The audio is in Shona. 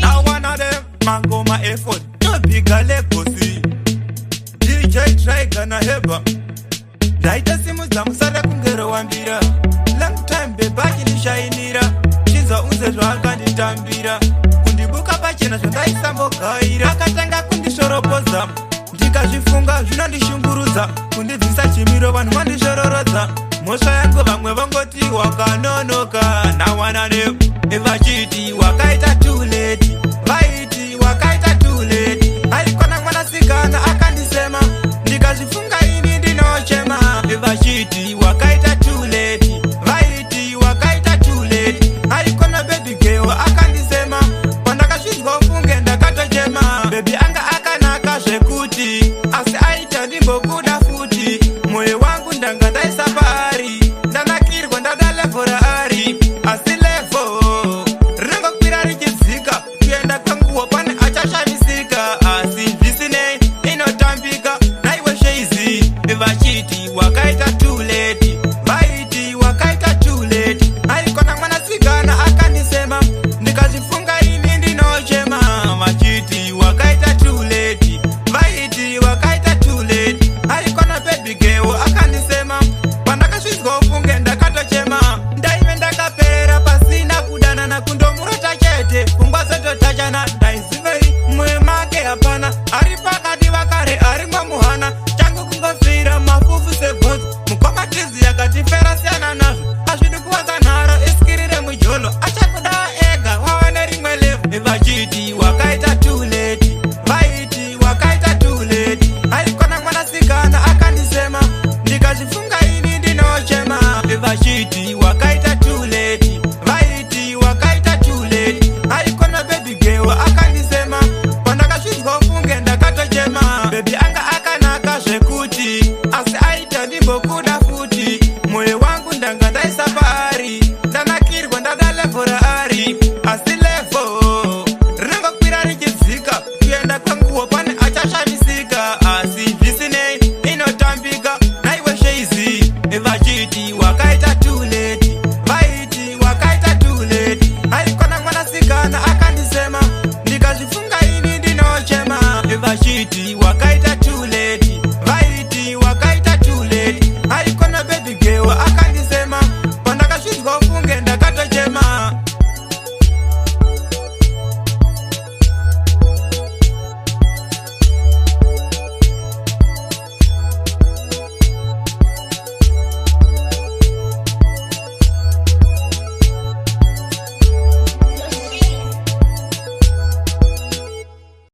Nawana them mangoma effort tobhiga legosi DJ Triger naHeba. Ndaita simudza musara kunge rowambira. Long time beba achindishainira. Chinzwa unze zvaakanditambira, kundibuka pachena zvandaisambogaira. Akatanga kundishoropoza, ndikazvifunga zvinondishungurudza, kundibvisa chimiro, vanhu vandishororodza. Mhosva yangu vamwe vangoti wakanonoka. Nawana ne vachiti